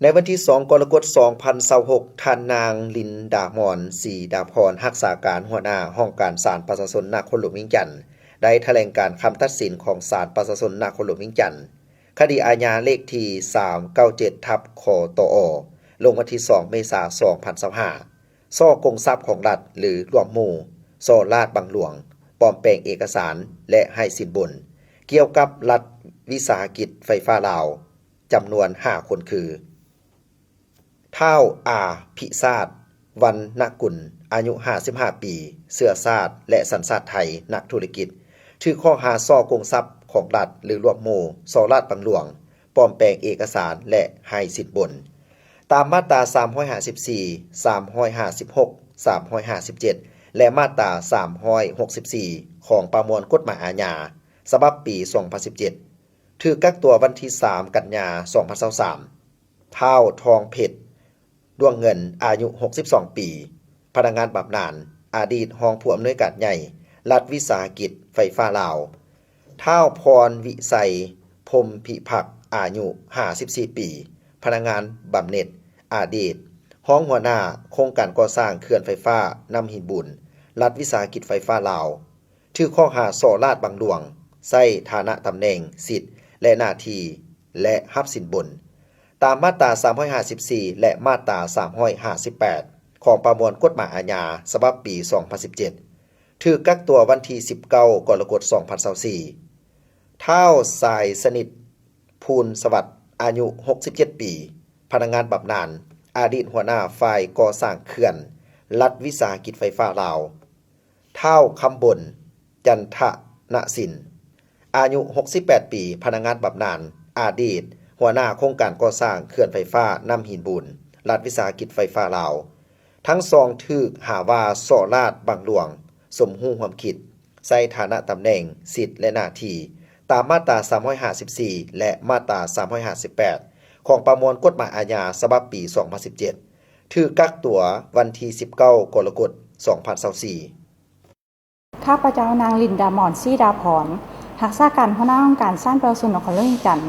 ໃນວັນທີສອງ ກໍລະກົດ ສອງພັນຊາວຫົກ, ທ່ານນາງ ລິນດາມອນ ສີດາພອນ, ຮັກສາການຫົວໜ້າຫ້ອງການສານປະຊາຊົນນະຄອນຫຼວງວຽງຈັນ ໄດ້ຖະແຫຼງການຄຳຕັດສິນຂອງສານປະຊາຊົນນະຄອນຫຼວງວຽງຈັນ ຄະດີອາຍາເລກທີສາມເກົ້າເຈັດ ທັບ ຄຕອ ລົງວັນທີສອງ ເມສາ ສອງພັນຊາວຫ້າ ສໍ້ໂກງຊັບຂອງລັດ ຫຼື ຮ່ວມໝູ່, ສໍ້ລາດບັງຫຼວງ, ປອມແປງເອກະສານ ແລະ ໃຫ້ສິນບົນ ກ່ຽວກັບລັດວິສາຫະກິດໄຟຟ້າລາວ ຈຳນວນຫ້າຄົນຄື ທ້າວ ອາພິຊາດ ວັນນະກຸນ ອາຍຸຫ້າສິບຫ້າປີ, ເຊື້ອຊາດ ແລະ ສັນຊາດໄທ, ນັກທຸລະກິດ, ຖືກຂໍ້ຫາສໍ້ໂກງຊັບຂອງລັດ ຫຼື ຮ່ວມໝູ່, ສໍ້ລາດບັງຫຼວງ, ປອມແປງເອກະສານ ແລະ ໃຫ້ສິນບົນ ຕາມມາດຕາສາມຮ້ອຍຫ້າສິບສີ່, ສາມຮ້ອຍຫ້າສິບຫົກ, ສາມຮ້ອຍຫ້າສິບເຈັດ ແລະ ມາດຕາສາມຮ້ອຍຫົກສິບສີ່ ຂອງປະມວນກົດໝາຍອາຍາ ສະບັບປີສອງພັນສິບເຈັດ ຖືກກັກຕົວວັນທີສາມ ກັນຍາ ສອງພັນຊາວສາມ. ທ້າວ ທອງເພັດ ດວງເງິນ ອາຍຸຫົກສິບສອງປີ, ພະນັກງານບຳນານ, ອະດີດຮອງຜູ້ອຳນວຍການໃຫຍ່ ລັດວິສາຫະກິດໄຟຟ້າລາວ. ທ້າວ ພອນວິໄຊ ພົມພິພັກ, ອາຍຸຫ້າສິບສີ່ປີ, ພະນັກງານບຳເໜັດ, ອະດີດຮອງຫົວໜ້າໂຄງການກໍ່ສ້າງເຂື່ອນໄຟຟ້ານ້ຳຫີນບູນ, ລັດວິສາຫະກິດໄຟຟ້າລາວ. ຖືກຂໍ້ຫາສໍ້ລາດບັງຫຼວງ, ໃຊ້ຖານະຕຳແໜ່ງ, ສິດ ແລະ ໜ້າທີ່ ແລະ ຮັບສິນບົນ ຕາມມາດຕາສາມຮ້ອຍຫ້າສິບສີ່ ແລະ ມາດຕາສາມຮ້ອຍຫ້າສິບແປດ ຂອງປະມວນກົດໝາຍອາຍາ ສະບັບປີສອງພັນສິບເຈັດ ຖືກກັກຕົວວັນທີສິບເກົ້າ ກໍລະກົດ ສອງພັນຊາວສີ່. ທ້າວ ສາຍສະໜິດ ພູນສະຫວັດ, ອາຍຸຫົກສິບເຈັດປີ, ພະນັກງານບຳນານ, ອະດີດຫົວໜ້າຝ່າຍກໍ່ສ້າງເຂື່ອນ, ລັດວິສາຫະກິດໄຟຟ້າລາວ. ທ້າວ ຄຳບົນ ຈັນທະນະສິນ, ອາຍຸຫົກສິບແປດປີ, ພະນັກງານບຳນານ, ອະດີດຫົວໜ້າໂຄງການກໍ່ສ້າງເຂື່ອນໄຟຟ້ານ້ຳຫີນບູນ, ລັດວິສາຫະກິດໄຟຟ້າລາວ. ທັງສອງຖືກຫາວ່າສໍ້ລາດບັງຫຼວງ, ສົມຮູ້ຮ່ວມຄິດ, ໃຊ້ຖານະຕຳແໜ່ງ, ສິດ ແລະ ໜ້າທີ່ ຕາມມາດຕາສາມຮ້ອຍຫ້າສິບສີ່ ແລະ ມາດຕາສາມຮ້ອຍຫ້າສິບແປດ ຂອງປະມວນກົດໝາຍອາຍາ ສະບັບປີສອງພັນສິບເຈັດ ຖືກກັກຕົວວັນທີສິບເກົ້າ ກໍລະກົດ ສອງພັນຊາວສີ່. ຂ້າພະເຈົ້າ ນາງ ລິນດາມອນ ສີດາພອນ, ຮັກສາການຫົວໜ້າຫ້ອງການສານປະຊາຊົນນະຄອນຫຼວງວຽງຈັນ,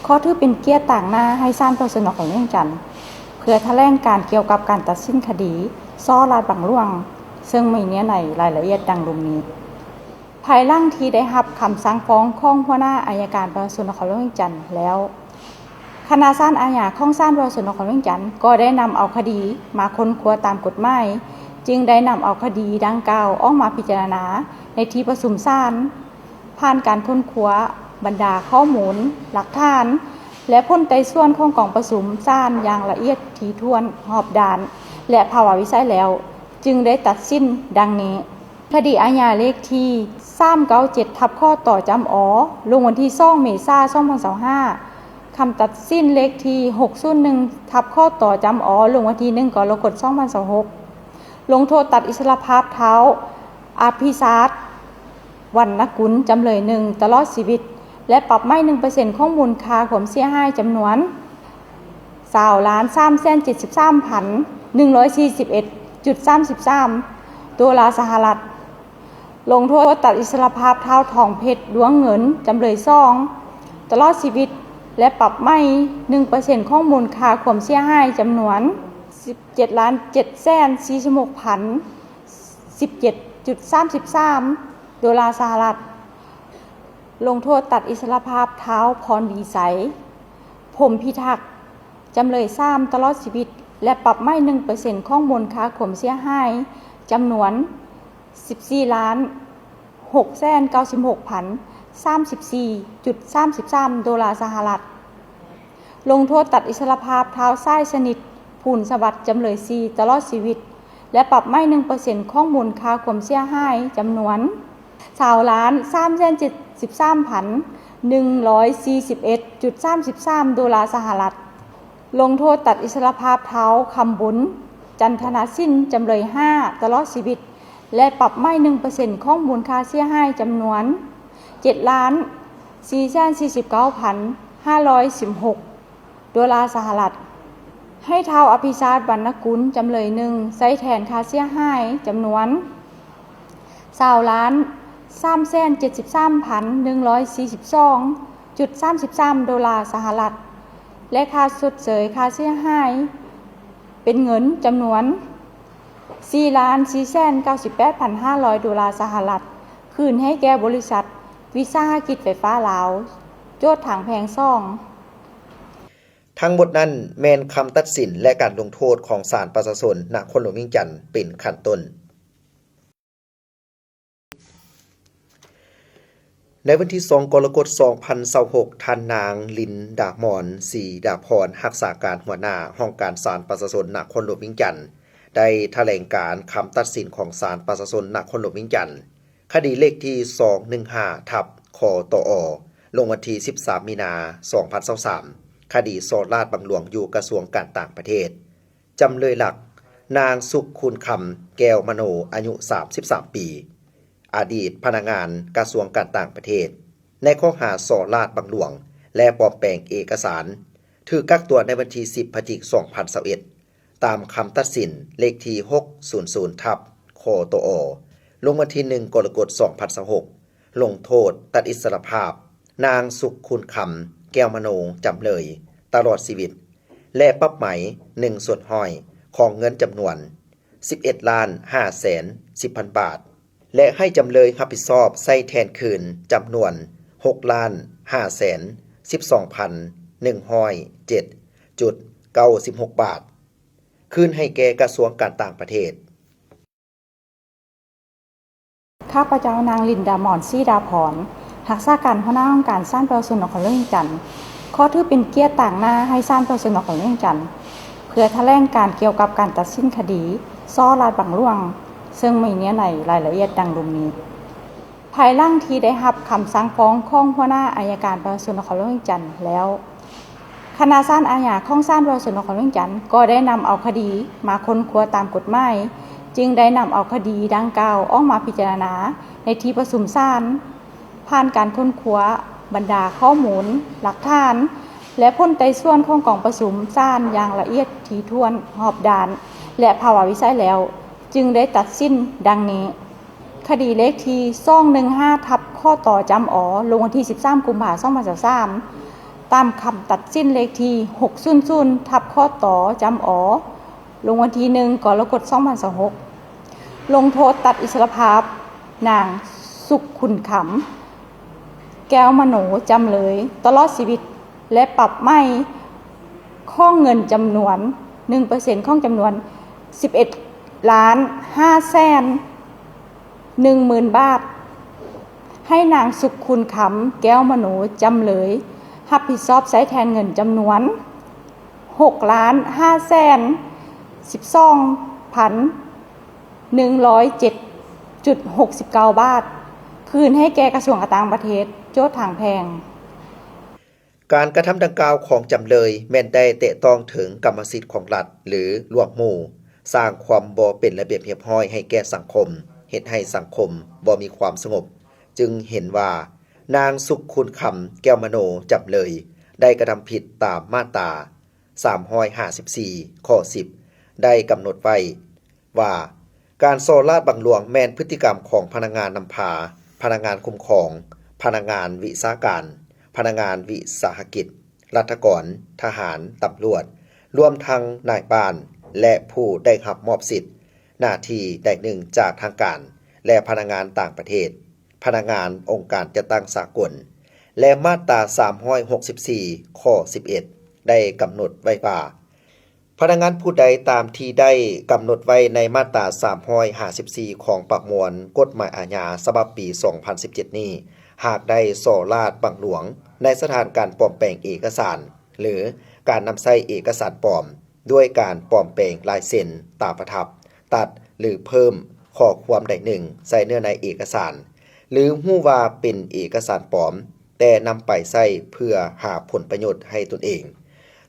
ຂໍຖືເປັນກຽດຕາງໜ້າໃຫ້ສານປະຊາຊົນນະຄອນຫຼວງວຽງຈັນ ເພື່ອຖະແຫຼງການກ່ຽວກັບການຕັດສິນຄະດີ ສໍ້ລາດບັງຫຼວງ, ເຊິ່ງມີເນື້ອໃນລາຍລະອຽດດັ່ງລຸ່ມນີ້. ພາຍຫຼັງທີ່ໄດ້ຮັບຄຳສັ່ງຟ້ອງຂອງຫົວໜ້າອັຍການປະຊາຊົນນະຄອນຫຼວງວຽງຈັນແລ້ວ, ຄະນະສານອາຍາຂອງສານປະຊາຊົນນະຄອນຫຼວງວຽງຈັນ ກໍໄດ້ນຳເອົາຄະດີມາຄົ້ນຄວ້າຕາມກົດໝາຍ, ຈຶ່ງໄດ້ນຳເອົາຄະດີດັ່ງກ່າວອອກມາພິຈາລະນາໃນທີ່ປະຊຸມສານ, ຜ່ານການຄົ້ນຄວ້າບັນດາຂໍ້ມູນ, ຫຼັກຖານ ແລະ ຜົນໄຕ່ສວນຂອງກອງປະຊຸມສານຢ່າງລະອຽດຖີ່ຖ້ວນ, ຮອບດ້ານ ແລະ ພາວະວິໄສແລ້ວ, ຈຶ່ງໄດ້ຕັດສິນດັ່ງນີ້. ຄະດີອາຍາເລກທີສາມເກົ້າເຈັດ ທັບ ຄຕ ຈຳ ອ ລົງວັນທີສອງ ເມສາ ສອງພັນຊາວຫ້າ, ຄຳຕັດສິນເລກທີຫົກສູນໜຶ່ງ ທັບ ຄຕ ຈຳ ອ ລົງວັນທີໜຶ່ງ ກໍລະກົດ ສອງພັນຊາວຫົກ ລົງໂທດຕັດອິດສະລະພາບທ້າວ ອະພິຊາດ ວັນນະກຸນ ຈຳເລີຍໜຶ່ງ ຕະຫຼອດຊີວິດ ແລະ ປັບໃໝໜຶ່ງເປີເຊັນຂອງມູນຄ່າຄວາມເສຍຫາຍຈຳນວນ ຊາວລ້ານສາມແສນເຈັດສິບສາມພັນໜຶ່ງຮ້ອຍສີ່ສິບເອັດຈຸດສາມສິບສາມໂດລາສະຫະລັດ, ລົງໂທດຕັດອິດສະລະພາບທ້າວ ທອງເພັດ ດວງເງິນ ຈຳເລີຍສອງ ຕະຫຼອດຊີວິດ ແລະ ປັບໃໝໜຶ່ງເປີເຊັນຂອງມູນຄ່າຄວາມເສຍຫາຍຈຳນວນສິບເຈັດລ້ານເຈັດແສນສີ່ສິບຫົກພັນສິບເຈັດຈຸດສາມສິບສາມໂດລາສະຫະລັດ, ລົງໂທດຕັດອິດສະລະພາບທ້າວ ພອນວິໄຊ ພົມພິທັກ ຈຳເລີຍສາມ ຕະຫຼອດຊີວິດ ແລະ ປັບໃໝໜຶ່ງເປີເຊັນຂອງມູນຄ່າຄວາມເສຍຫາຍຈຳນວນສິບສີ່ລ້ານຫົກແສນເກົ້າສິບຫົກພັນສາມສິບສີ່ຈຸດສາມສິບສາມໂດລາສະຫະລັດ, ລົງໂທດຕັດອິດສະລະພາບທ້າວ ສາຍສະໜິດ ພູນສະຫວັດ ຈຳເລີຍສີ່ ຕະຫຼອດຊີວິດ ແລະ ປັບໃໝໜຶ່ງເປີເຊັນຂອງມູນຄ່າຄວາມເສຍຫາຍຈຳນວນຊາວລ້ານສາມແສນເຈັດສິບສາມພັນໜຶ່ງຮ້ອຍສີ່ສິບເອັດຈຸດສາມສິບສາມໂດລາສະຫະລັດ, ລົງໂທດຕັດອິດສະລະພາບທ້າວ ຄຳບຸນ ຈັນທະນະສິນ ຈຳເລີຍຫ້າ ຕະຫຼອດຊີວິດ ແລະ ປັບໃໝໜຶ່ງເປີເຊັນຂອງມູນຄ່າເສຍຫາຍຈຳນວນເຈັດລ້ານສີ່ແສນສີ່ສິບເກົ້າພັນຫ້າຮ້ອຍສິບຫົກໂດລາສະຫະລັດ, ໃຫ້ທ້າວ ອະພິຊາດ ວັນນະກຸນ ຈຳເລີຍໜຶ່ງ ໃຊ້ແທນຄ່າເສຍຫາຍຈຳນວນຊາວລ້ານສາມແສນເຈັດສິບສາມພັນໜຶ່ງຮ້ອຍສີ່ສິບສອງຈຸດສາມສິບສາມໂດລາສະຫະລັດ, ແລະ ຄ່າຊົດເຊີຍຄ່າເສຍຫາຍເປັນເງິນຈຳນວນສີ່ລ້ານສີ່ແສນເກົ້າສິບແປດພັນຫ້າຮ້ອຍໂດລາສະຫະລັດ ຄືນໃຫ້ແກ່ບໍລິສັດວິສາຫະກິດໄຟຟ້າລາວ ໂຈດທາງແພ່ງສອງ. ທັງໝົດນັ້ນແມ່ນຄຳຕັດສິນ ແລະ ການລົງໂທດຂອງສານປະຊາຊົນນະຄອນຫຼວງວຽງຈັນເປັນຂັ້ນຕົ້ນ. ໃນວັນທີສອງ ກໍລະກົດ ສອງພັນຊາວຫົກ ທ່ານນາງ ລິນດາມອນ ສີດາພອນ ຮັກສາການຫົວໜ້າຫ້ອງການສານປະຊາຊົນນະຄອນຫຼວງວຽງຈັນ ໄດ້ຖະແຫຼງການຄຳຕັດສິນຂອງສານປະຊາຊົນນະຄອນຫຼວງວຽງຈັນ ຄະດີເລກທີສອງໜຶ່ງຫ້າ ທັບ ຄຕອ ລົງວັນທີສິບສາມ ມີນາ ສອງພັນຊາວສາມ ຄະດີສໍ້ລາດບັງຫຼວງຢູ່ກະຊວງການຕ່າງປະເທດ. ຈຳເລີຍຫຼັກ ນາງ ສຸກ ຄູນຄຳ ແກ້ວມະໂນ ອາຍຸສາມສິບສາມປີ, ອະດີດພະນັກງານກະຊວງການຕ່າງປະເທດ ໃນຂໍ້ຫາສໍ້ລາດບັງຫຼວງ ແລະ ປອມແປງເອກະສານ, ຖືກກັກຕົວໃນວັນທີສິບ ພະຈິກ ສອງພັນຊາວເອັດ ຕາມຄຳຕັດສິນເລກທີຫົກສູນສູນ ທັບ ຄຕອ ລົງວັນທີໜຶ່ງ ກໍລະກົດ ສອງພັນຊາວຫົກ ລົງໂທດຕັດອິດສະລະພາບ ນາງ ສຸກ ຄູນຄຳ ແກ້ວມະໂນ ຈຳເລີຍ ຕະຫຼອດຊີວິດ ແລະ ປັບໃໝໜຶ່ງສ່ວນຮ້ອຍຂອງເງິນຈຳນວນສິບເອັດລ້ານຫ້າແສນສິບພັນບາດ ແລະ ໃຫ້ຈຳເລີຍຮັບຜິດຊອບໃຊ້ແທນຄືນຈຳນວນຫົກລ້ານຫ້າແສນສິບສອງພັນໜຶ່ງຮ້ອຍເຈັດຈຸດເກົ້າສິບຫົກບາດ ຄືນໃຫ້ແກ່ກະຊວງການຕ່າງປະເທດ. ຂ້າພະເຈົ້າ ນາງ ລິນດາມອນ ສີດາພອນ ຮັກສາການຫົວໜ້າຫ້ອງການສານປະຊາຊົນນະຄອນຫຼວງວຽງຈັນ ຂໍຖືເປັນກຽດຕາງໜ້າໃຫ້ສານປະຊາຊົນນະຄອນຫຼວງວຽງຈັນ ເພື່ອຖະແຫຼງການກ່ຽວກັບການຕັດສິນຄະດີສໍ້ລາດບັງຫຼວງ ເຊິ່ງມີເນື້ອໃນລາຍລະອຽດດັ່ງລຸ່ມນີ້. ພາຍຫຼັງທີ່ໄດ້ຮັບຄຳສັ່ງຟ້ອງຂອງຫົວໜ້າອັຍການປະຊາຊົນນະຄອນຫຼວງວຽງຈັນແລ້ວ, ຄະນະສານອາຍາຂອງສານປະຊາຊົນນະຄອນຫຼວງວຽງຈັນກໍໄດ້ນຳເອົາຄະດີມາຄົ້ນຄວ້າຕາມກົດໝາຍ, ຈຶ່ງໄດ້ນຳເອົາຄະດີດັ່ງກ່າວອອກມາພິຈາລະນາໃນທີ່ປະຊຸມສານ. ຜ່ານການຄົ້ນຄວ້າບັນດາຂໍ້ມູນ, ຫຼັກຖານ ແລະ ຜົນໄຕ່ສວນຂອງກອງປະຊຸມສານຢ່າງລະອຽດຖີ່ຖ້ວນ, ຮອບດ້ານ ແລະ ພາວະວິໄສແລ້ວ, ຈຶ່ງໄດ້ຕັດສິນດັ່ງນີ້. ຄະດີເລກທີສອງໜຶ່ງຫ້າ ທັບ ຄຕ ຈຳ ອ ລົງວັນທີສິບສາມ ກຸມພາ ສອງພັນຊາວສາມ ຕາມຄຳຕັດສິນເລກທີຫົກສູນສູນ ທັບ ຄຕ ຈຳ ອ ລົງວັນທີໜຶ່ງ ກໍລະກົດ ສອງພັນຊາວຫົກ ລົງໂທດຕັດອິດສະລະພາບ ນາງ ສຸກ ຄຸນຄຳ ແກ້ວມະໂນ ຈຳເລີຍ ຕະຫຼອດຊີວິດ ແລະ ປັບໃໝຂອງເງິນຈຳນວນໜຶ່ງເປີເຊັນຂອງຈຳນວນສິບເອັດລ້ານຫ້າແສນໜຶ່ງໝື່ນບາດ ໃຫ້ນາງ ສຸກ ຄຸນຄຳ ແກ້ວມະໂນ ຈຳເລີຍ ຮັບຜິດຊອບໃຊ້ແທນເງິນຈຳນວນຫົກລ້ານຫ້າແສນສິບສອງພັນໜຶ່ງຮ້ອຍເຈັດຈຸດຫົກສິບເກົ້າບາດ ຄືນໃຫ້ແກ່ກະຊວງການຕ່າງປະເທດ ໂຈດທາງແພ່ງ. ການກະທຳດັ່ງກ່າວຂອງຈຳເລີຍແມ່ນໄດ້ແຕະຕ້ອງເຖິງກຳມະສິດຂອງລັດ ຫຼື ລວມໝູ່, ສ້າງຄວາມບໍ່ເປັນລະບຽບຮຽບຮ້ອຍໃຫ້ແກ່ສັງຄົມ, ເຮັດໃຫ້ສັງຄົມບໍ່ມີຄວາມສະຫງົບ, ຈຶ່ງເຫັນວ່ານາງ ສຸກ ຄູນຄຳ ແກ້ວມະໂນ ຈຳເລີຍ ໄດ້ກະທຳຜິດຕາມມາດຕາສາມຮ້ອຍຫ້າສິບສີ່ ຂໍ້ສິບ ໄດ້ກຳນົດໄວ້ ວ່າ ການສໍ້ລາດບັງຫຼວງແມ່ນພຶດຕິກຳຂອງພະນັກງານນຳພາ, ພະນັກງານຄຸ້ມຄອງ, ພະນັກງານວິຊາການ, ພະນັກງານວິສາຫະກິດ, ລັດຖະກອນ, ທະຫານ, ຕຳຫຼວດ, ລວມທັງນາຍບ້ານ ແລະ ຜູ້ໄດ້ຮັບມອບສິດໜ້າທີ່ໃດໜຶ່ງຈາກທາງການ ແລະ ພະນັກງານຕ່າງປະເທດ, ພະນັກງານອົງການຈັດຕັ້ງສາກົນ ແລະ ມາດຕາສາມຮ້ອຍຫົກສິບສີ່ ຂໍ້ສິບເອັດ ໄດ້ກຳນົດໄວ້ວ່າ ພະນັກງານຜູ້ໃດຕາມທີ່ໄດ້ກຳນົດໄວ້ໃນມາດຕາສາມຮ້ອຍຫ້າສິບສີ່ ຂອງປະມວນກົດໝາຍອາຍາສະບັບປີສອງພັນສິບເຈັດນີ້ ຫາກໄດ້ສໍ້ລາດບັງຫຼວງໃນສະຖານການປອມແປງເອກະສານ ຫຼື ການນຳໃຊ້ເອກະສານປອມ ດ້ວຍການປອມແປງລາຍເຊັນ, ຕາປະທັບ, ຕັດ ຫຼື ເພີ່ມຂໍ້ຄວາມໃດໜຶ່ງໃສ່ເນື້ອໃນເອກະສານ ຫຼື ຮູ້ວ່າເປັນເອກະສານປອມ ແຕ່ນຳໄປໃຊ້ເພື່ອຫາຜົນປະໂຫຍດໃຫ້ຕົນເອງ,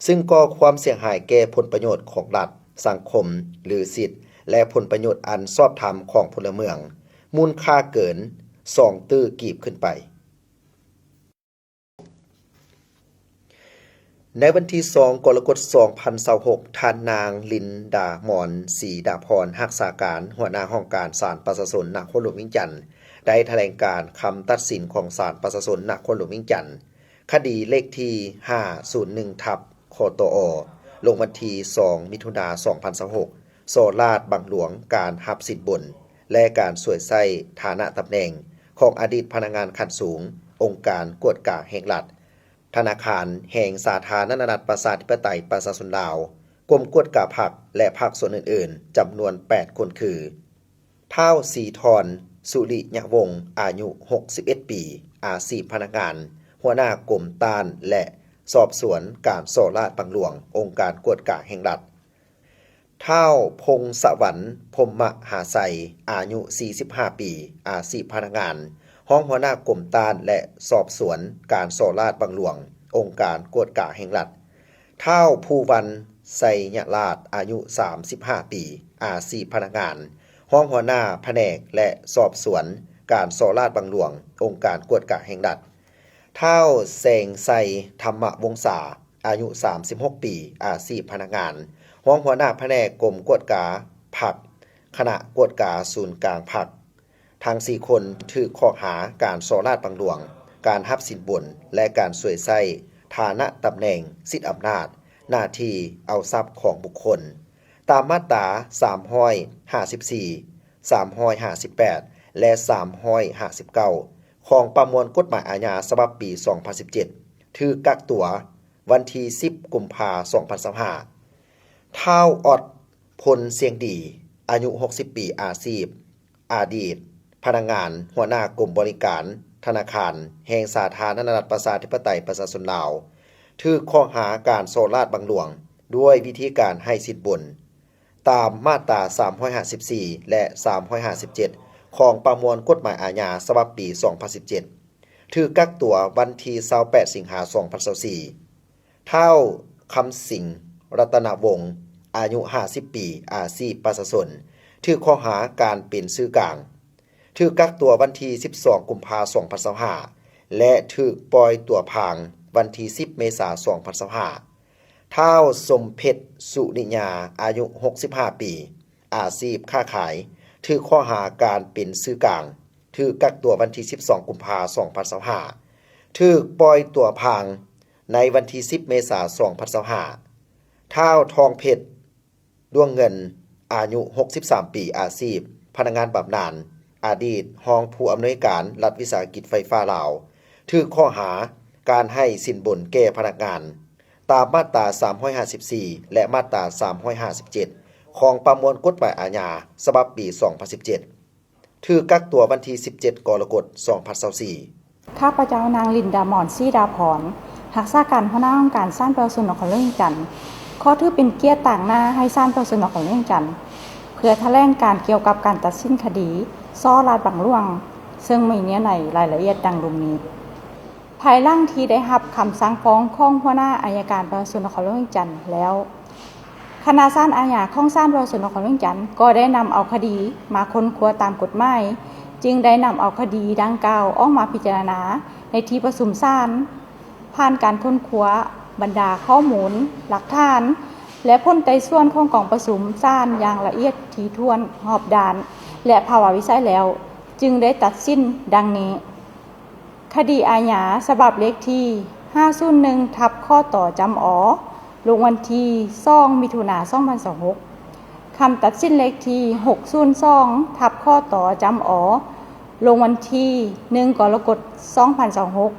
ຊຶ່ງກໍ່ຄວາມເສຍຫາຍແກ່ຜົນປະໂຫຍດຂອງລັດ, ສັງຄົມ ຫຼື ສິດ ແລະ ຜົນປະໂຫຍດອັນຊອບທຳຂອງພົນລະເມືອງ, ມູນຄ່າເກີນສອງຕື້ກີບຂຶ້ນໄປ. ໃນວັນທີສອງ ກໍລະກົດ ສອງພັນຊາວຫົກ ທ່ານນາງ ລິນດາມອນ ສີດາພອນ ຮັກສາການຫົວໜ້າຫ້ອງການສານປະຊາຊົນນະຄອນຫຼວງວຽງຈັນ ໄດ້ຖະແຫຼງການຄຳຕັດສິນຂອງສານປະຊາຊົນນະຄອນຫຼວງວຽງຈັນ ຄະດີເລກທີຫ້າສູນໜຶ່ງ ທັບ ຄຕອ ລົງວັນທີສອງ ມິຖຸນາ ສອງພັນຊາວຫົກ ສໍ້ລາດບັງຫຼວງການຮັບສິນບົນ ແລະ ການສວຍໃຊ້ຖານະຕຳແໜ່ງຂອງອະດີດພະນັກງານຂັ້ນສູງ ອົງການກວດກາແຫ່ງລັດ, ທະນາຄານແຫ່ງສາທາລະນະລັດ ປະຊາທິປະໄຕ ປະຊາຊົນລາວ, ກົມກວດກາພັກ ແລະ ພາກສ່ວນອື່ນໆ ຈຳນວນແປດຄົນ ຄື ທ້າວ ສີທອນ ສຸລິຍະວົງ ອາຍຸຫົກສິບເອັດປີ, ອາຊີບພະນັກງານ, ຫົວໜ້າກົມຕ້ານ ແລະ ສອບສວນການສໍ້ລາດບັງຫຼວງ ອົງການກວດກາແຫ່ງລັດ, ທ້າວ ພົງສະຫວັນ ພົມມະຫາໄຊ, ອາຍຸສີ່ສິບຫ້າປີ, ອາຊີບພະນັກງານ, ຮອງຫົວໜ້າກົມຕ້ານ ແລະ ສອບສວນການສໍ້ລາດບັງຫຼວງ ອົງການກວດກາແຫ່ງລັດ, ທ້າວ ພູວັນ ໄຊຍະລາດ, ອາຍຸສາມສິບຫ້າປີ, ອາຊີບພະນັກງານ, ຮອງຫົວໜ້າພະແນກ ແລະ ສອບສວນການສໍ້ລາດບັງຫຼວງ ອົງການກວດກາແຫ່ງລັດ, ທ້າວ ແສງໄຊ ທຳມະວົງສາ, ອາຍຸສາມສິບຫົກປີ, ອາຊີບພະນັກງານ, ຮອງຫົວໜ້າພະແນກກົມກວດກາພັກ, ຄະນະກວດກາສູນກາງພັກ. ທັງສີ່ຄົນຖືກຂໍ້ຫາການສໍ້ລາດບັງຫຼວງ, ການຮັບສິນບົນ ແລະ ການສວຍໃຊ້ຖານະຕຳແໜ່ງ, ສິດອຳນາດ, ໜ້າທີ່, ເອົາຊັບຂອງບຸກຄົນ ຕາມມາດຕາສາມຮ້ອຍຫ້າສິບສີ່, ສາມຮ້ອຍຫ້າສິບແປດ ແລະ ສາມຮ້ອຍຫ້າສິບເກົ້າ ຂອງປະມວນກົດໝາຍອາຍາສະບັບປີສອງພັນສິບເຈັດ ຖືກກັກຕົວວັນທີສິບ ກຸມພາ ສອງພັນຊາວຫ້າ. ທ້າວ ອອດ ພົນສຽງດີ, ອາຍຸຫົກສິບປີ, ອາຊີບ ອະດີດພະນັກງານ, ຫົວໜ້າກົມບໍລິການທະນາຄານແຫ່ງສາທາລະນະລັດ ປະຊາທິປະໄຕ ປະຊາຊົນລາວ, ຖືກຂໍ້ຫາການສໍ້ລາດບັງຫຼວງດ້ວຍວິທີການໃຫ້ສິນບົນ ຕາມມາດຕາສາມຮ້ອຍຫ້າສິບສີ່ ແລະ ສາມຮ້ອຍຫ້າສິບເຈັດ ຂອງປະມວນກົດໝາຍອາຍາສະບັບປີສອງພັນສິບເຈັດ ຖືກກັກຕົວວັນທີຊາວແປດ ສິງຫາ ສອງພັນຊາວສີ່. ທ້າວ ຄຳສິງ ລັດຕະນະວົງ, ອາຍຸຫ້າສິບປີ, ອາຊີບປະຊາຊົນ, ຖືກຂໍ້ຫາການເປັນສື່ກາງ, ຖືກກັກຕົວວັນທີສິບສອງ ກຸມພາ ສອງພັນຊາວຫ້າ ແລະ ຖືກປ່ອຍຕົວພາງວັນທີສິບ ເມສາ ສອງພັນຊາວຫ້າ. ທ້າວ ສົມເພັດ ສຸລິຍາ, ອາຍຸຫົກສິບຫ້າປີ, ອາຊີບຄ້າຂາຍ, ຖືກຂໍ້ຫາການເປັນສື່ກາງ, ຖືກກັກຕົວວັນທີສິບສອງ ກຸມພາ ສອງພັນຊາວຫ້າ, ຖືກປ່ອຍຕົວພາງໃນວັນທີສິບ ເມສາ ສອງພັນຊາວຫ້າ. ທ້າວ ທອງເພັດ ດວງເງິນ, ອາຍຸຫົກສິບສາມປີ, ອາຊີບພະນັກງານບຳນານ, ອະດີດຮອງຜູ້ອຳນວຍການລັດວິສາຫະກິດໄຟຟ້າລາວ, ຖືກຂໍ້ຫາການໃຫ້ສິນບົນແກ່ພະນັກງານ ຕາມມາດຕາສາມຮ້ອຍຫ້າສິບສີ່ ແລະ ມາດຕາສາມຮ້ອຍຫ້າສິບເຈັດ ຂອງປະມວນກົດໝາຍອາຍາສະບັບປີສອງພັນສິບເຈັດ ຖືກກັກຕົວວັນທີສິບເຈັດ ກໍລະກົດ ສອງພັນຊາວສີ່. ຂ້າພະເຈົ້າ ນາງ ລິນດາມອນ ສີດາພອນ, ຮັກສາການຫົວໜ້າຫ້ອງການສານປະຊາຊົນນະຄອນຫຼວງວຽງຈັນ, ຂໍຖືເປັນກຽດຕາງໜ້າໃຫ້ສານປະຊາຊົນນະຄອນຫຼວງວຽງຈັນ ເພື່ອຖະແຫຼງການກ່ຽວກັບການຕັດສິນຄະດີສໍ້ລາດບັງຫຼວງ, ເຊິ່ງມີເນື້ອໃນລາຍລະອຽດດັ່ງລຸ່ມນີ້. ພາຍຫຼັງທີ່ໄດ້ຮັບຄຳສັ່ງຟ້ອງຂອງຫົວໜ້າອັຍການປະຊາຊົນນະຄອນຫຼວງວຽງຈັນແລ້ວ, ຄະນະສານອາຍາຂອງສານປະຊາຊົນນະຄອນຫຼວງວຽງຈັນ ກໍໄດ້ນຳເອົາຄະດີມາຄົ້ນຄວ້າຕາມກົດໝາຍ, ຈຶ່ງໄດ້ນຳເອົາຄະດີດັ່ງກ່າວອອກມາພິຈາລະນາໃນທີ່ປະຊຸມສານ. ຜ່ານການຄົ້ນຄວ້າບັນດາຂໍ້ມູນ, ຫຼັກຖານ ແລະ ຜົນໄຕ່ສວນຂອງກອງປະຊຸມສານຢ່າງລະອຽດຖີ່ຖ້ວນ, ຮອບດ້ານ ແລະ ພາວະວິໄສແລ້ວ, ຈຶ່ງໄດ້ຕັດສິນດັ່ງນີ້. ຄະດີອາຍາສະບັບເລກທີຫ້າສູນໜຶ່ງ ທັບ ຄຕ ຈຳ ອ, ລົງວັນທີສອງ ມິຖຸນາ ສອງພັນຊາວຫົກ. ຄຳຕັດສິນເລກທີຫົກສູນສອງ ທັບ ຄຕ ຈຳ ອ, ລົງວັນທີໜຶ່ງ ກໍລະກົດ ສອງພັນຊາວຫົກ.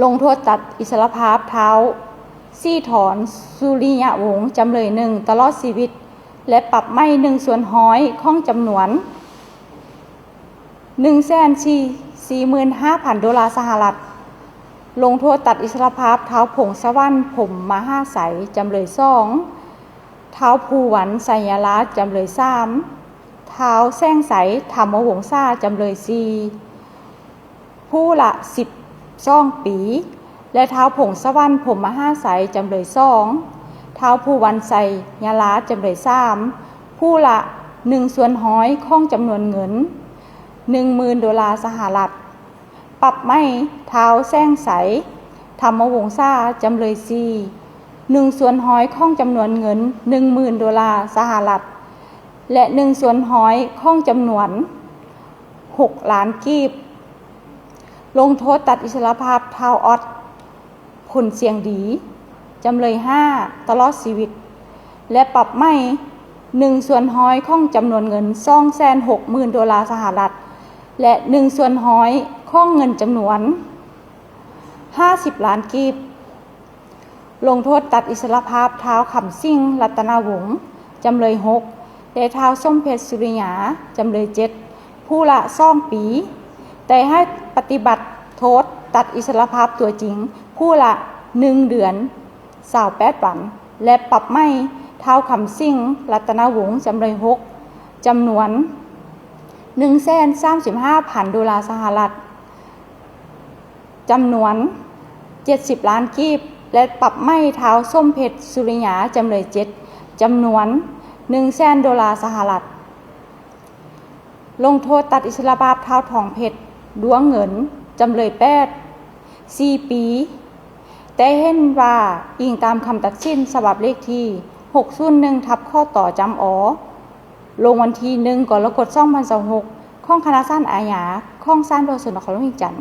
ລົງໂທດຕັດອິດສະລະພາບທ້າວ ສີທອນ ສຸລິຍະວົງ ຈຳເລີຍໜຶ່ງ ຕະຫຼອດຊີວິດ ແລະ ປັບໃໝໜຶ່ງສ່ວນຮ້ອຍຂອງຈຳນວນ ໜຶ່ງແສນສີ່ໝື່ນຫ້າພັນໂດລາສະຫະລັດ. ລົງໂທດຕັດອິດສະລະພາບທ້າວ ພົງສະຫວັນ ພົມມະຫາໄຊ ຈຳເລີຍສອງ, ທ້າວ ພູວັນ ໄຊຍະລາດ ຈຳເລີຍສາມ, ທ້າວ ແສງໄຊ ທຳມະວົງສາ ຈຳເລີຍສີ່ ຜູ້ລະສິບສອງປີ ແລະ ທ້າວ ພົງສະຫວັນ ພົມມະຫາໄຊ ຈຳເລີຍສອງ, ທ້າວ ພູວັນ ໄຊຍະລາດ ຈຳເລີຍສາມ ຜູ້ລະໜຶ່ງສ່ວນຮ້ອຍຂອງຈຳນວນເງິນໜຶ່ງໝື່ນໂດລາສະຫະລັດ, ປັບໃໝທ້າວ ແສງໄຊ ທຳມະວົງສາ ຈຳເລີຍສີ່ ໜຶ່ງສ່ວນຮ້ອຍຂອງຈຳນວນເງິນໜຶ່ງໝື່ນໂດລາສະຫະລັດ ແລະ ໜຶ່ງສ່ວນຮ້ອຍຂອງຈຳນວນ ຫົກລ້ານກີບ. ລົງໂທດຕັດອິດສະລະພາບທ້າວ ອອດ ຜົນສຽງດີ ຈຳເລີຍຫ້າ ຕະຫຼອດຊີວິດ ແລະ ປັບໃໝໜຶ່ງສ່ວນຮ້ອຍຂອງຈຳນວນເງິນສອງແສນຫົກໝື່ນໂດລາສະຫະລັດ ແລະ ໜຶ່ງສ່ວນຮ້ອຍຂອງເງິນຈຳນວນຫ້າສິບລ້ານກີບ. ລົງໂທດຕັດອິດສະຫຼະພາບທ້າວ ຄຳສິງ ລັດຕະນະວົງ ຈຳເລີຍຫົກ ແລະ ທ້າວ ສົມເພັດ ສຸລິຍາ ຈຳເລີຍເຈັດ ຜູ້ລະສອງປີ, ແຕ່ໃຫ້ປະຕິບັດໂທດຕັດອິດສະຫຼະພາບຕົວຈິງຜູ້ລະໜຶ່ງເດືອນຊາວແປດວັນ ແລະ ປັບໃໝທ້າວ ຄຳສິງ ລັດຕະນະວົງ ຈຳເລີຍຫົກ ຈຳນວນໜຶ່ງແສນສາມສິບຫ້າພັນໂດລາສະຫະລັດ ຈຳນວນເຈັດສິບລ້ານກີບ ແລະ ປັບໃໝທ້າວ ສົມເພັດ ສຸລິຍາ ຈຳເລີຍເຈັດ ຈຳນວນໜຶ່ງແສນໂດລາສະຫະລັດ. ລົງໂທດຕັດອິດສະຫຼະພາບທ້າວ ທອງເພັດ ດວງເງິນ ຈຳເລີຍແປດ ສີ່ປີ, ແຕ່ເຫັນວ່າອີງຕາມຄຳຕັດສິນສະບັບເລກທີຫົກສູນໜຶ່ງ ທັບ ຄຕ ຈຳ ອ ລົງວັນທີໜຶ່ງ ກໍລະກົດ ສອງພັນຊາວຫົກ ຂອງຄະນະສານອາຍາຂອງສານປະຊາຊົນນະຄອນຫຼວງວຽງຈັນ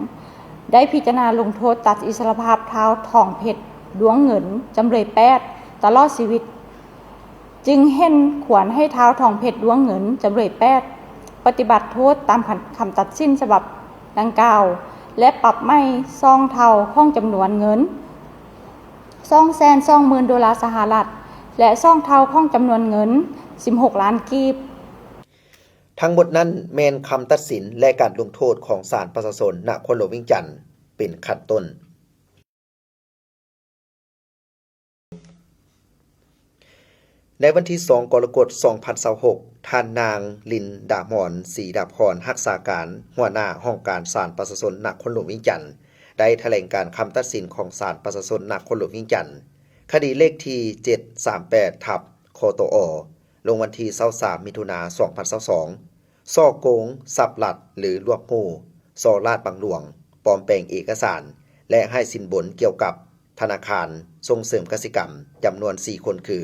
ໄດ້ພິຈາລະນາລົງໂທດຕັດອິດສະຫຼະພາບທ້າວ ທອງເພັດ ດວງເງິນ ຈຳເລີຍແປດ ຕະຫຼອດຊີວິດ, ຈຶ່ງເຫັນຄວນໃຫ້ທ້າວ ທອງເພັດ ດວງເງິນ ຈຳເລີຍແປດ ປະຕິບັດໂທດຕາມຄຳຕັດສິນສະບັບດັ່ງກ່າວ ແລະ ປັບໃໝສອງເທົ່າຂອງຈຳນວນເງິນສອງແສນສອງໝື່ນໂດລາສະຫະລັດ ແລະ ສອງເທົ່າຂອງຈຳນວນເງິນສິບຫົກລ້ານກີບ. ທັງໝົດນັ້ນແມ່ນຄຳຕັດສິນ ແລະ ການລົງໂທດຂອງສານປະຊາຊົນນະຄອນຫຼວງວຽງຈັນເປັນຂັ້ນຕົ້ນ. ໃນວັນທີສອງ ກໍລະກົດ ສອງພັນຊາວຫົກ ທ່ານນາງ ລິນດາມອນ ສີດາພອນ ຮັກສາການຫົວໜ້າຫ້ອງການສານປະຊາຊົນນະຄອນຫຼວງວຽງຈັນ ໄດ້ຖະແຫຼງການຄຳຕັດສິນຂອງສານປະຊາຊົນນະຄອນຫຼວງວຽງຈັນ ຄະດີເລກທີເຈັດສາມແປດ ທັບ ຄຕອ ລົງວັນທີຊາວສາມ ມິຖຸນາ ສອງພັນຊາວສອງ ສໍ້ໂກງຊັບລັດ ຫຼື ລວບຮູ້, ສໍ້ລາດບັງຫຼວງ, ປອມແປງເອກະສານ ແລະ ໃຫ້ສິນບົນກ່ຽວກັບທະນາຄານສົ່ງເສີມກະສິກຳ ຈຳນວນສີ່ຄົນຄື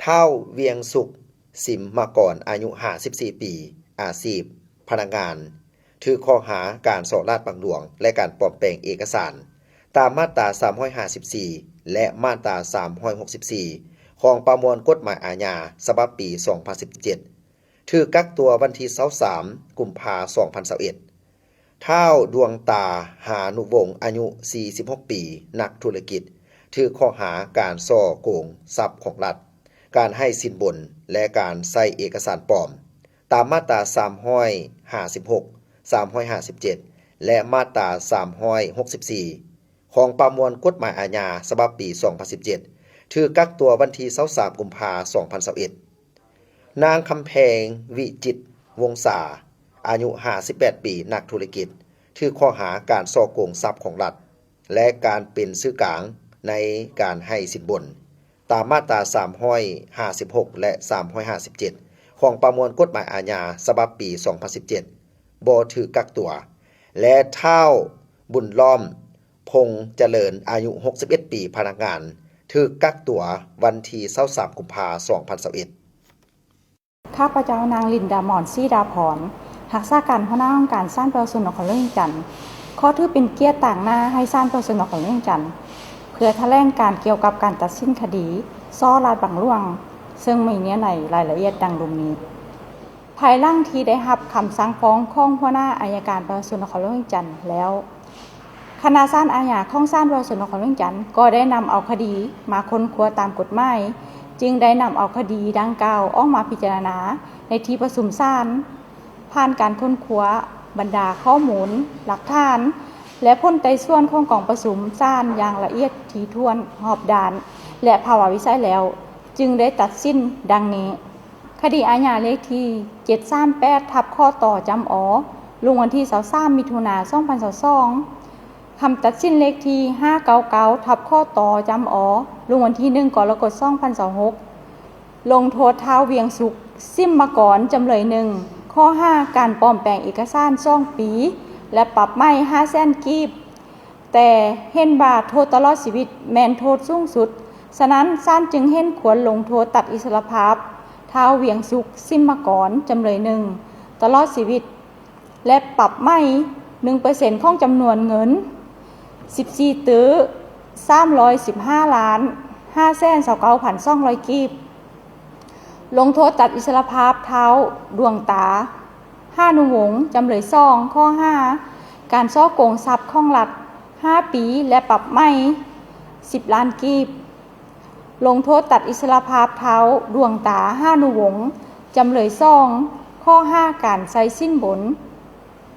ທ້າວ ວຽງສຸກ ສິມມະກອນ ອາຍຸຫ້າສິບສີ່ປີ, ອາຊີບ ພະນັກງານ, ຖືກຂໍ້ຫາການສໍ້ລາດບັງຫຼວງ ແລະ ການປອມແປງເອກະສານ ຕາມມາດຕາສາມຮ້ອຍຫ້າສິບສີ່ ແລະ ມາດຕາສາມຮ້ອຍຫົກສິບສີ່ ຂອງປະມວນກົດໝາຍອາຍາ ສະບັບປີສອງພັນສິບເຈັດ ຖືກກັກຕົວວັນທີຊາວສາມ ກຸມພາ ສອງພັນຊາວເອັດ. ທ້າວ ດວງຕາ ຫານຸວົງ ອາຍຸສີ່ສິບຫົກປີ, ນັກທຸລະກິດ, ຖືກຂໍ້ຫາການສໍ້ໂກງຊັບຂອງລັດ, ການໃຫ້ສິນບົນ ແລະ ການໃຊ້ເອກະສານປອມ ຕາມມາດຕາສາມຮ້ອຍຫ້າສິບຫົກ, ສາມຮ້ອຍຫ້າສິບເຈັດ ແລະ ມາດຕາສາມຮ້ອຍຫົກສິບສີ່ ຂອງປະມວນກົດໝາຍອາຍາ ສະບັບປີສອງພັນສິບເຈັດ ຖືກກັກຕົວວັນທີຊາວສາມ ກຸມພາ ສອງພັນຊາວເອັດ. ນາງ ຄຳແພງ ວິຈິດວົງສາ ອາຍຸຫ້າສິບແປດປີ, ນັກທຸລະກິດ, ຖືກຂໍ້ຫາການສໍ້ໂກງຊັບຂອງລັດ ແລະ ການເປັນສື່ກາງໃນການໃຫ້ສິນບົນ ຕາມມາດຕາສາມຮ້ອຍຫ້າສິບຫົກ ແລະ ສາມຮ້ອຍຫ້າສິບເຈັດ ຂອງປະມວນກົດໝາຍອາຍາ ສະບັບປີສອງພັນສິບເຈັດ ບໍ່ຖືກກັກຕົວ ແລະ ທ້າວ ບຸນລ້ອມ ພົງຈະເລີນ ອາຍຸຫົກສິບເອັດປີ, ພະນັກງານ, ຖືກກັກຕົວວັນທີຊາວສາມ ກຸມພາ ສອງພັນຊາວເອັດ. ຂ້າພະເຈົ້າ ນາງ ລິນດາມອນ ສີດາພອນ ຮັກສາການຫົວໜ້າຫ້ອງການສານປະຊາຊົນນະຄອນຫຼວງວຽງຈັນ ຂໍຖືເປັນກຽດຕາງໜ້າໃຫ້ສານປະຊາຊົນນະຄອນຫຼວງວຽງຈັນ ເພື່ອຖະແຫຼງການກ່ຽວກັບການຕັດສິນຄະດີ ສໍ້ລາດບັງຫຼວງ ເຊິ່ງມີເນື້ອໃນລາຍລະອຽດດັ່ງລຸ່ມນີ້. ພາຍຫຼັງທີ່ໄດ້ຮັບຄຳສັ່ງຟ້ອງຂອງຫົວໜ້າອັຍການປະຊາຊົນນະຄອນຫຼວງວຽງຈັນແລ້ວ, ຄະນະສານອາຍາຂອງສານປະຊາຊົນນະຄອນຫຼວງວຽງຈັນ ກໍໄດ້ນຳເອົາຄະດີມາຄົ້ນຄວ້າຕາມກົດໝາຍ, ຈຶ່ງໄດ້ນຳເອົາຄະດີດັ່ງກ່າວອອກມາພິຈາລະນາໃນທີ່ປະຊຸມສານ. ຜ່ານການຄົ້ນຄວ້າບັນດາຂໍ້ມູນ, ຫຼັກຖານ ແລະ ຜົນໄຕ່ສວນຂອງກອງປະຊຸມສານຢ່າງລະອຽດຖີ່ຖ້ວນ, ຮອບດ້ານ ແລະ ພາວະວິໄສແລ້ວ, ຈຶ່ງໄດ້ຕັດສິນດັ່ງນີ້. ຄະດີອາຍາເລກທີເຈັດສາມແປດ ທັບ ຄຕ ຈຳ ອ ລົງວັນທີຊາວສາມ ມິຖຸນາ ສອງພັນຊາວສອງ, ຄຳຕັດສິນເລກທີຫ້າເກົ້າເກົ້າ ທັບ ຄຕ ຈຳ ອ ລົງວັນທີໜຶ່ງ ກໍລະກົດ ສອງພັນຊາວຫົກ ລົງໂທດທ້າວ ວຽງສຸກ ສິມມະກອນ ຈຳເລີຍໜຶ່ງ ຂໍ້ຫາການປອມແປງເອກະສານສອງປີ ແລະ ປັບໃໝຫ້າແສນກີບ. ແຕ່ເຫັນວ່າໂທດຕະຫຼອດຊີວິດແມ່ນໂທດສູງສຸດ, ສະນັ້ນ ສານຈຶ່ງເຫັນຄວນລົງໂທດຕັດອິດສະຫຼະພາບທ້າວ ວຽງສຸກ ສິມມະກອນ ຈຳເລີຍໜຶ່ງ ຕະຫຼອດຊີວິດ ແລະ ປັບໃໝໜຶ່ງເປີເຊັນຂອງຈຳນວນເງິນສິບສີ່ຕື້ສາມຮ້ອຍສິບຫ້າລ້ານ ຫ້າແສນຊາວເກົ້າພັນສອງຮ້ອຍກີບ. ລົງໂທດຕັດອິດສະຫຼະພາບທ້າວດວງຕາ ຫານຸວົງ ຈຳເລີຍສອງ ຂໍ້ຫາການສໍ້ໂກງຊັບຂອງລັດ ຫ້າປີ ແລະ ປັບໃໝສິບລ້ານກີບ. ລົງໂທດຕັດອິດສະຫຼະພາບທ້າວດວງຕາ ຫານຸວົງ ຈຳເລີຍສອງ ຂໍ້ຫາການໃຊ້ສິນບົນ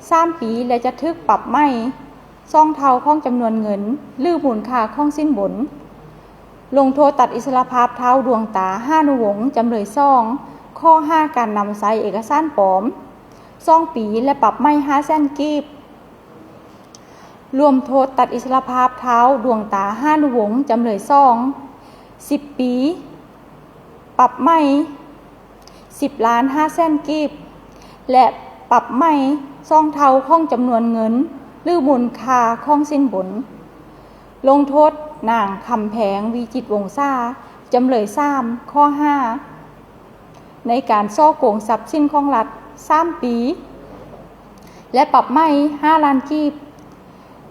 ສາມປີ ແລະ ຈະຖືກປັບໃໝສອງເທົ່າຂອງຈຳນວນເງິນ ຫຼື ມູນຄ່າຂອງສິນບົນ. ລົງໂທດຕັດອິດສະຫຼະພາບທ້າວດວງຕາ ຫານຸວົງ ຈຳເລີຍສອງ ຂໍ້ຫາການນຳໃຊ້ເອກະສານປອມ ສອງປີ ແລະ ປັບໃໝຫ້າແສນກີບ. ລວມໂທດຕັດອິດສະຫຼະພາບທ້າວດວງຕາ ຫານຸວົງ ຈຳເລີຍສອງ ສິບປີ, ປັບໃໝສິບລ້ານຫ້າແສນກີບ ແລະ ປັບໃໝສອງເທົ່າຂອງຈຳນວນເງິນ ຫຼື ມູນຄ່າຂອງສິນບົນ. ລົງໂທດນາງຄຳແພງ ວິຈິດວົງສາ ຈຳເລີຍສາມ ຂໍ້ຫາ ໃນການສໍ້ໂກງຊັບສິນຂອງລັດ ສາມປີ ແລະ ປັບໃໝຫ້າລ້ານກີບ.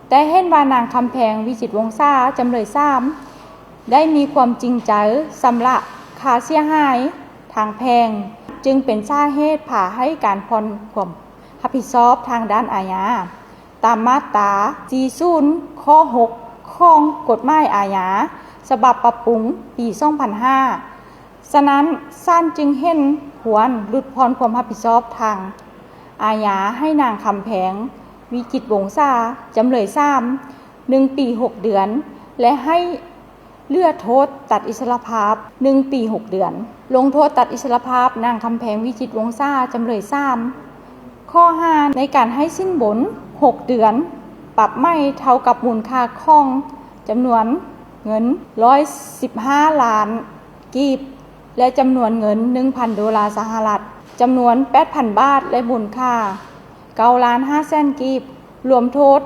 ແຕ່ເຫັນວ່ານາງຄຳແພງ ວິຈິດວົງສາ ຈຳເລີຍສາມ ໄດ້ມີຄວາມຈິງໃຈຊຳລະຄ່າເສຍຫາຍທາງແພ່ງ, ຈຶ່ງເປັນສາເຫດພາໃຫ້ການຜ່ອນຄວາມຮັບຜິດຊອບທາງດ້ານອາຍາ ຕາມມາດຕາສີ່ສິບ ຂໍ້ຫົກ ຂອງກົດໝາຍອາຍາ ສະບັບປັບປຸງປີສອງພັນຫ້າ. ສະນັ້ນ, ສານຈຶ່ງເຫັນຄວນຫຼຸດຜ່ອນຄວາມຮັບຜິດຊອບທາງອາຍາໃຫ້ນາງຄຳແພງ ວິຈິດວົງສາ ຈຳເລີຍສາມ ໜຶ່ງປີຫົກເດືອນ ແລະ ໃຫ້ເຫຼືອໂທດຕັດອິດສະຫຼະພາບ ໜຶ່ງປີຫົກເດືອນ. ລົງໂທດຕັດອິດສະຫຼະພາບນາງຄຳແພງ ວິຈິດວົງສາ ຈຳເລີຍສາມ ຂໍ້ຫາໃນການໃຫ້ສິນບົນ ຫົກເດືອນ, ປັບໃໝເທົ່າກັບມູນຄ່າຂອງຈຳນວນເງິນ ຮ້ອຍສິບຫ້າລ້ານກີບ ແລະ ຈຳນວນເງິນ ໜຶ່ງພັນໂດລາສະຫະລັດ, ຈຳນວນ ແປດພັນບາດ ແລະ ມູນຄ່າ ເກົ້າລ້ານຫ້າແສນກີບ. ລວມໂທດ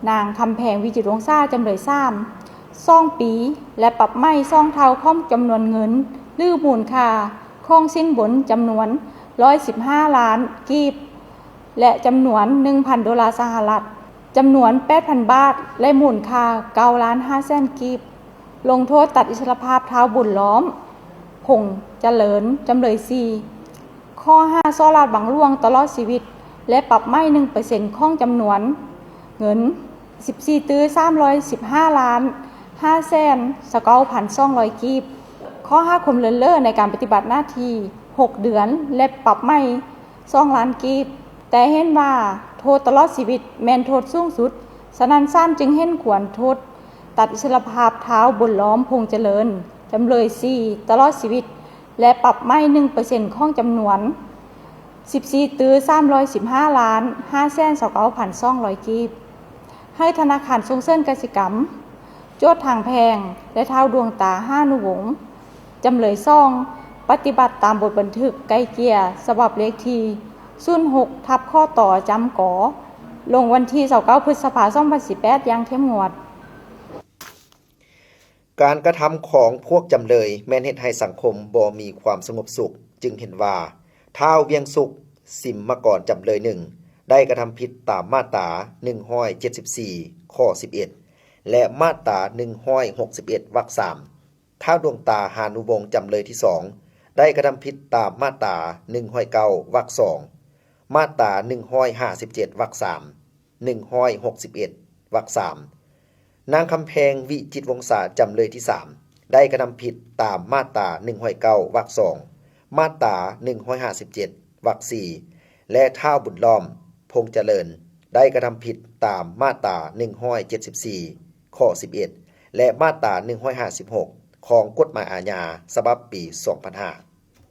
ນາງຄຳແພງ ວິຈິດວົງສາ ຈຳເລີຍສາມ ສອງປີ ແລະ ປັບໃໝສອງເທົ່າຂອງຈຳນວນເງິນ ຫຼື ມູນຄ່າຂອງສິນບົນ ຈຳນວນ ຮ້ອຍສິບຫ້າລ້ານກີບ ແລະ ຈຳນວນ ໜຶ່ງພັນໂດລາສະຫະລັດ, ຈຳນວນ ແປດພັນບາດ ແລະ ມູນຄ່າ ເກົ້າລ້ານຫ້າແສນກີບ. ລົງໂທດຕັດອິດສະຫຼະພາບທ້າວບຸນລ້ອມ ພົງຈະເລີນ ຈຳເລີຍສີ່ ຂໍ້ຫາສໍ້ລາດບັງຫຼວງຕະຫຼອດຊີວິດ ແລະ ປັບໃໝໜຶ່ງເປີເຊັນຂອງຈຳນວນເງິນ ສິບສີ່ຕື້ສາມຮ້ອຍສິບຫ້າລ້ານຫ້າແສນຊາວເກົ້າພັນສອງຮ້ອຍກີບ. ຂໍ້ຫາຄວາມເລີນເລີໃນການປະຕິບັດໜ້າທີ່ ຫົກເດືອນ ແລະ ປັບໃໝສອງລ້ານກີບ, ແຕ່ເຫັນວ່າໂທດຕະຫຼອດຊີວິດແມ່ນໂທດສູງສຸດ, ສະນັ້ນສານຈຶ່ງເຫັນຄວນໂທດຕັດອິດສະຫຼະພາບທ້າວບຸນລ້ອມ ພົງຈະເລີນ ຈຳເລີຍສີ່ ຕະຫຼອດຊີວິດ ແລະ ປັບໃໝໜຶ່ງເປີເຊັນຂອງຈຳນວນ ສິບສີ່ຕື້ສາມຮ້ອຍສິບຫ້າລ້ານຫ້າແສນຊາວເກົ້າພັນສອງຮ້ອຍກີບ. ໃຫ້ທະນາຄານສົ່ງເສີມກະສິກຳ ໂຈດທາງແພ່ງ ແລະ ທ້າວດວງຕາ ຫານຸວົງ ຈຳເລີຍສອງ ປະຕິບັດຕາມບົດບັນທຶກໄກ່ເກ່ຍ ສະບັບເລກທີສູນຫົກ ທັບ ຂຕ ຈຳ ກ ລົງວັນທີຊາວເກົ້າ ພຶດສະພາ ສອງພັນສິບແປດ ຢ່າງເຂັ້ມງວດ. ການກະທຳຂອງພວກຈຳເລີຍແມ່ນເຮັດໃຫ້ສັງຄົມບໍ່ມີຄວາມສະຫງົບສຸກ, ຈຶ່ງເຫັນວ່າ ທ້າວ ວຽງສຸກ ສິມມະກອນ ຈຳເລີຍໜຶ່ງ ໄດ້ກະທຳຜິດຕາມມາດຕາໜຶ່ງຮ້ອຍເຈັດສິບສີ່ ຂໍ້ສິບເອັດ ແລະ ມາດຕາໜຶ່ງຮ້ອຍຫົກສິບເອັດ ວັກສາມ. ທ້າວ ດວງຕາ ຫານຸວົງ ຈຳເລີຍທີສອງ ໄດ້ກະທຳຜິດຕາມມາດຕາໜຶ່ງຮ້ອຍເກົ້າ ວັກສອງ, ມາດຕາໜຶ່ງຮ້ອຍຫ້າສິບເຈັດ ວັກສາມ, ໜຶ່ງຮ້ອຍຫົກສິບເອັດ ວັກສາມ. ນາງຄຳແພງ ວິຈິດວົງສາ ຈຳເລີຍທີສາມ ໄດ້ກະທຳຜິດຕາມມາດຕາໜຶ່ງຮ້ອຍເກົ້າ ວັກສອງ, ມາດຕາໜຶ່ງຮ້ອຍຫ້າສິບເຈັດ ວັກສີ່ ແລະ ທ້າວ ບຸນລ້ອມ ພົງຈະເລີນ ໄດ້ກະທຳຜິດຕາມມາດຕາໜຶ່ງຮ້ອຍເຈັດສິບສີ່ ຂໍ້ສິບເອັດ ແລະ ມາດຕາໜຶ່ງຮ້ອຍຫ້າສິບຫົກ ຂອງກົດໝາຍອາຍາ ສະບັບປີສອງພັນຫ້າ.